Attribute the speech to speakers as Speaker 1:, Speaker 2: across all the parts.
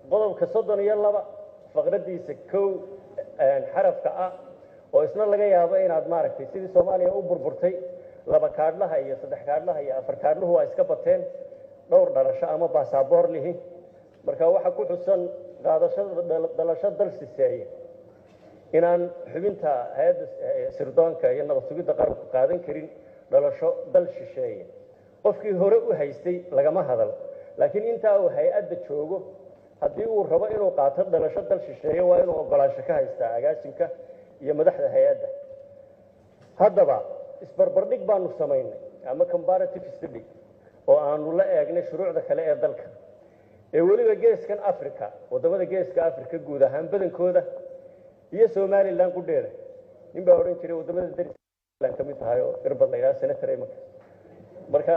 Speaker 1: Qodobka 32 faqraddiisa 1 xarafka ah, oo isna laga yaabo inaad maaragtay sidii Soomaaliya u burburtay, laba kaadhlaha iyo saddex kaadhlaha iyo afar kaadhluhu waa iska bateen, dhowr dhalasho ama baasaboor lihi. Marka waxaa ku xusan qaadashada dhalasho dal siseeye inaan xubinta hay-adda sirdoonka iyo nabad sugidda qaranku qaadan karin dhalasho dal shisheeye. Qofkii hore u haystay lagama hadal, laakiin intaa uu hay-adda joogo haddii uu rabo inuu qaato dhalasho dal shisheeye, waa inuu ogolaansho ka haystaa agaasimka iyo madaxda hay-adda. Haddaba isbarbardhig baanu samaynay ama comparative study oo aanu la eegnay shuruucda kale ee dalka, ee weliba geeskan Africa, waddamada geeska Africa guud ahaan badankooda iyo Somaliland qudheeda. Nin baa odhan jiray waddamada dariska ka mid tahay oo Irbad la yidhaha, senator imanka. Marka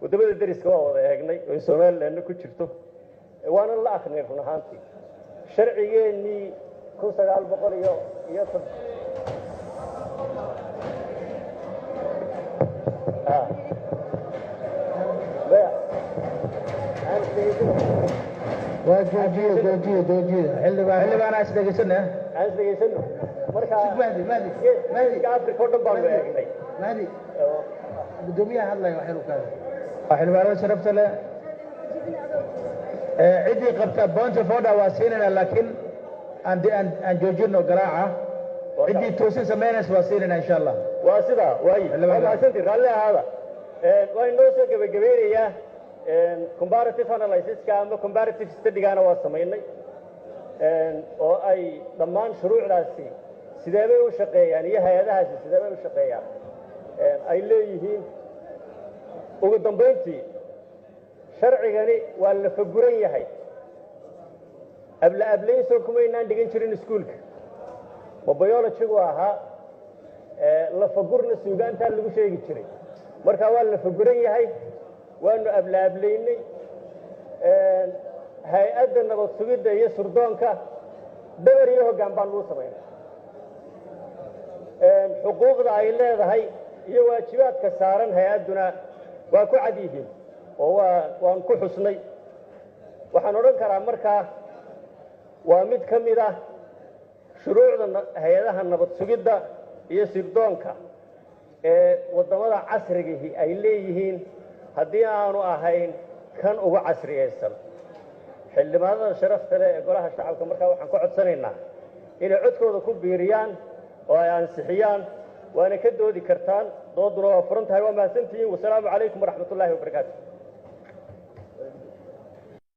Speaker 1: waddamada deriska waa wada eegnay oo Somalilandna ku jirto, waana la akrinay. Run ahaantii sharcigeennii 1900 iyo
Speaker 2: Waa joojiye, joojiye, joojiye, xildhibaan.
Speaker 3: Xildhibaan, aan is dhegeysana.
Speaker 1: Aan is dhegeysano. Marka
Speaker 2: Mahdi, Mahdi,
Speaker 1: geeska Africa oo dhan baanu eegnay.
Speaker 2: Mahdi, gudoomiyaha hadlaya, waxyar u kaada.
Speaker 3: Waa xildhibaanada sharafta leh, ciddii qabta point of order waa siinayna, laakiin aan joojino garaaca. Ciddii toosin samaynaysa waa siinayna, insha Allah.
Speaker 1: Waa sidaa waayi. Waa mahadsantii, raalli ahaada. Waa inoo soo gebagabeynayaa. Comparative analysiska ama comparative studygana waa samaynay, oo ay dhammaan shuruucdaasi sidee bay u shaqeeyaan iyo hay-adahaasi sidee bay u shaqeeyaan ay leeyihiin. Ugu dambayntii, sharcigani waa la faguran yahay. Abla ablayn kumaynaan dhigan jirin iskuulka, ma biologygu ahaa? Lafagurna suugaantaa lagu sheegi jiray. Marka waa la faguran yahay, waanu ablaablaynay. Hay-adda nabad sugidda iyo surdoonka dhabar iyo hoggaan baan lagu samaynay. Xuquuqda ay leedahay iyo waajibaadka saaran hay-adduna waa ku cad yihiin oo waan ku xusnay. Waxaan odhan karaa markaa waa mid ka mid ah shuruucda hay-adaha nabad sugidda iyo sirdoonka ee waddamada casrigihi ay leeyihiin, haddii aanu ahayn kan ugu casriyaysan. Xildhibaanada sharafta leh ee golaha shacabka markaa waxaan ka codsanaynaa inay codkooda ku biiriyaan oo ay ansixiyaan, waana ka doodi kartaan, dooduna waa furan tahay. Waa mahadsantihiin. Wasalaamu calaykum waraxmat ullaahi wabarakaatu.